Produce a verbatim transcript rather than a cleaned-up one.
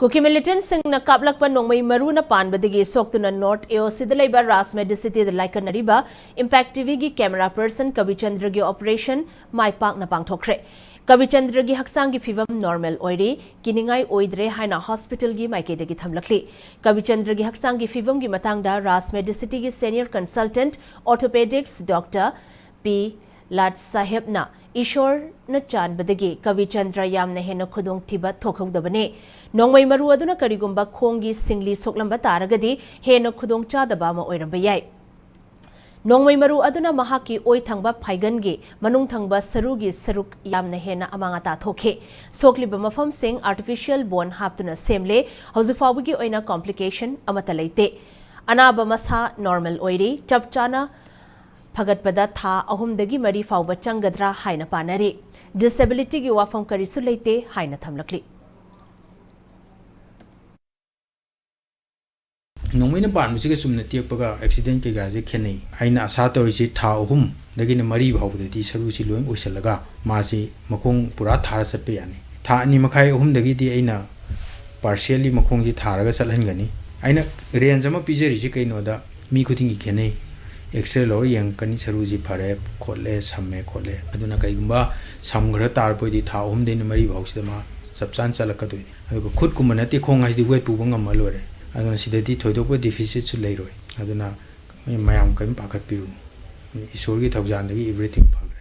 ꯀꯨꯀꯤ ꯃꯤꯂꯤꯇꯦꯟꯠꯁꯤꯡꯅ ꯀꯥꯞꯂꯛꯄ ꯅꯣꯡꯃꯩ ꯃꯔꯨꯅ ꯄꯥꯟꯕꯗꯒꯤ ꯁꯣꯛꯇꯨꯅ ꯅꯣꯔꯠ ꯑꯦ ꯑꯣ ꯁꯤꯗ ꯂꯩꯕ ꯔꯥꯖ ꯃꯦꯗꯤꯁꯤꯇꯤꯗ ꯂꯥꯏꯀꯠꯅꯔꯤꯕ ꯏꯝꯄꯦꯛ ꯇꯤꯚꯤꯒꯤ ꯀꯦꯃꯦꯔꯥ ꯄꯔꯁꯟ ꯀꯕꯤꯆꯟꯗ꯭ꯔꯒꯤ ꯑꯣꯄꯔꯦꯁꯟ ꯃꯥꯏ ꯄꯥꯛꯅ ꯄꯥꯡꯊꯣꯛꯈ꯭ꯔꯦ꯫ ꯀꯕꯤꯆꯟꯗ꯭ꯔꯒꯤ ꯍꯛꯆꯥꯡꯒꯤ ꯐꯤꯕꯝ ꯅꯣꯔꯃꯦꯜ ꯑꯣꯏꯔꯤ, ꯀꯤꯅꯤꯡꯉꯥꯏ ꯑꯣꯏꯗ꯭ꯔꯦ ꯍꯥꯏꯅ ꯍꯣꯁꯄꯤꯇꯥꯜꯒꯤ ꯃꯥꯏꯀꯩꯗꯒꯤ ꯊꯝꯂꯛꯂꯤ꯫ ꯀꯕꯤꯆꯟꯗ꯭ꯔꯒꯤ ꯍꯛꯆꯥꯡꯒꯤ ꯐꯤꯕꯝꯒꯤ ꯃꯇꯥꯡꯗ ꯔꯥꯖ ꯃꯦꯗꯤꯁꯤꯇꯤꯒꯤ ꯁꯦꯅꯤꯌꯔ ꯀꯟꯁꯜꯇꯦꯟꯠ ꯑꯣꯔꯊꯣꯄꯦꯗꯤꯛꯁ ꯗꯣꯛꯇꯔ ꯄꯤ ꯂꯥꯠ ꯁꯥꯍꯦꯕꯅ ꯏꯁꯣꯔꯅ ꯆꯥꯟꯕꯗꯒꯤ ꯀꯕꯤꯆꯟꯗ꯭ꯔ ꯌꯥꯝꯅ ꯍꯦꯟꯅ ꯈꯨꯗꯣꯡꯊꯤꯕ ꯊꯣꯛꯍꯧꯗꯕꯅꯤ꯫ ꯅꯣꯡꯃꯩ ꯃꯔꯨ ꯑꯗꯨꯅ ꯀꯔꯤꯒꯨꯝꯕ ꯈꯣꯡꯒꯤ ꯁꯤꯡꯂꯤ ꯁꯣꯛꯂꯝꯕ ꯇꯥꯔꯒꯗꯤ ꯍꯦꯟꯅ ꯈꯨꯗꯣꯡꯆꯥꯗꯕ ꯑꯃ ꯑꯣꯏꯔꯝꯕ ꯌꯥꯏ꯫ ꯅꯣꯡꯃꯩ ꯃꯔꯨ ꯑꯗꯨꯅ ꯃꯍꯥꯛꯀꯤ ꯑꯣꯏ ꯊꯪꯕ ꯐꯥꯏꯒꯟꯒꯤ ꯃꯅꯨꯡ ꯊꯪꯕ ꯁꯔꯨꯒꯤ ꯁꯔꯨꯛ ꯌꯥꯝꯅ ꯍꯦꯟꯅ ꯑꯃꯥꯡ ꯑꯇꯥ ꯊꯣꯛꯈꯤ꯫ ꯁꯣꯛꯂꯤꯕ ꯃꯐꯝꯁꯤꯡ ꯑꯥꯔꯇꯤꯐꯤꯁꯤꯌꯦꯜ ꯕꯣꯟ ꯍꯥꯞꯇꯨꯅ ꯁꯦꯝꯂꯦ꯫ ꯍꯧꯖꯤꯛ ꯐꯥꯎꯕꯒꯤ ꯑꯣꯏꯅ ꯀꯣꯝꯄ꯭ꯂꯤꯀꯦꯁꯟ ꯑꯃꯠꯇ ꯂꯩꯇꯦ꯫ ꯑꯅꯥꯕ ꯃꯁꯥ ꯅꯣꯔꯃꯦꯜ ꯑꯣꯏꯔꯤ꯫ ꯆꯞ ꯆꯥꯅ ꯐꯒꯠꯄꯗ ꯊꯥ ꯑꯍꯨꯝꯗꯒꯤ ꯃꯔꯤ ꯐꯥꯎꯕ ꯆꯪꯒꯗ꯭ꯔꯥ ꯍꯥꯏꯅ ꯄꯥꯅꯔꯤ꯫ ꯗꯤꯁꯦꯕꯤꯂꯤꯇꯤꯒꯤ ꯋꯥꯐꯝ ꯀꯔꯤꯁꯨ ꯂꯩꯇꯦ ꯍꯥꯏꯅ ꯊꯝꯂꯛꯂꯤ꯫ ꯅꯣꯡꯃꯩꯅ ꯄꯥꯟꯕꯁꯤꯒ ꯆꯨꯝꯅ ꯇꯦꯛꯄꯒ ꯑꯦꯛꯁꯤꯗꯦꯟ ꯀꯩꯀꯥꯁꯦ ꯈꯦꯠꯅꯩ꯫ ꯑꯩꯅ ꯑꯁꯥ ꯇꯧꯔꯤꯁꯤ ꯊꯥ ꯑꯍꯨꯝꯗꯒꯤꯅ ꯃꯔꯤ ꯐꯥꯎꯕꯗꯗꯤ ꯁꯔꯨꯁꯤ ꯂꯣꯏ ꯑꯣꯏꯁꯜꯂꯒ ꯃꯥꯁꯤ ꯃꯈꯣꯡ ꯄꯨꯔꯥ ꯊꯥꯔ ꯆꯠꯄ ꯌꯥꯅꯤ꯫ ꯊꯥ ꯑꯅꯤ ꯃꯈꯥꯏ ꯑꯍꯨꯝꯗꯒꯤꯗꯤ ꯑꯩꯅ ꯄꯥꯔꯁꯤꯌꯦꯜꯂꯤ ꯃꯈꯣꯡꯁꯤ ꯊꯥꯔꯒ ꯆꯠꯍꯟꯒꯅꯤ꯫ ꯑꯩꯅ ꯔꯦꯟꯖ ꯑꯃ ꯄꯤꯖꯔꯤꯁꯤ ꯀꯩꯅꯣꯗ ꯃꯤ ꯈꯨꯗꯤꯡꯒꯤ ꯈꯦꯠꯅꯩ꯫ ꯑꯦꯛꯁꯔꯦ ꯂꯧꯔ ꯌꯦꯡꯉꯛꯀꯅꯤ, ꯁꯔꯨꯁꯤ ꯐꯔꯦ ꯈꯣꯠꯂꯦ, ꯁꯝꯃꯦ ꯈꯣꯠꯂꯦ꯫ ꯑꯗꯨꯅ ꯀꯩꯒꯨꯝꯕ ꯁꯝꯈ꯭ꯔ ꯇꯥꯔꯕꯣꯏꯗꯤ ꯊꯥ ꯑꯍꯨꯝꯗꯩꯅ ꯃꯔꯤ ꯐꯥꯎꯁꯤꯗ ꯃꯥ ꯆꯞ ꯆꯥꯅ ꯆꯠꯂꯛꯀꯗꯣꯏꯅꯤ꯫ ꯑꯗꯨꯒ ꯈꯨꯠꯀꯨꯝꯕ ꯅꯠꯇꯦ, ꯈꯣꯡ ꯍꯥꯏꯁꯤꯗꯤ ꯋꯦꯠ ꯄꯨꯕ ꯉꯝꯃ ꯂꯣꯏꯔꯦ꯫ ꯑꯗꯨꯅ ꯁꯤꯗꯗꯤ ꯊꯣꯏꯗꯣꯛꯄ ꯗꯤꯐꯤꯁꯤꯠꯁꯨ ꯂꯩꯔꯣꯏ꯫ ꯑꯗꯨꯅ ꯃꯌꯥꯝ ꯀꯔꯤꯝ ꯄꯥꯈꯠꯄꯤꯔꯨꯅꯨ꯫ ꯏꯁꯣꯔꯒꯤ ꯊꯧꯖꯥꯜꯗꯒꯤ ꯑꯦꯚ꯭ꯔꯤꯊꯤꯡ ꯐꯒꯅꯤ꯫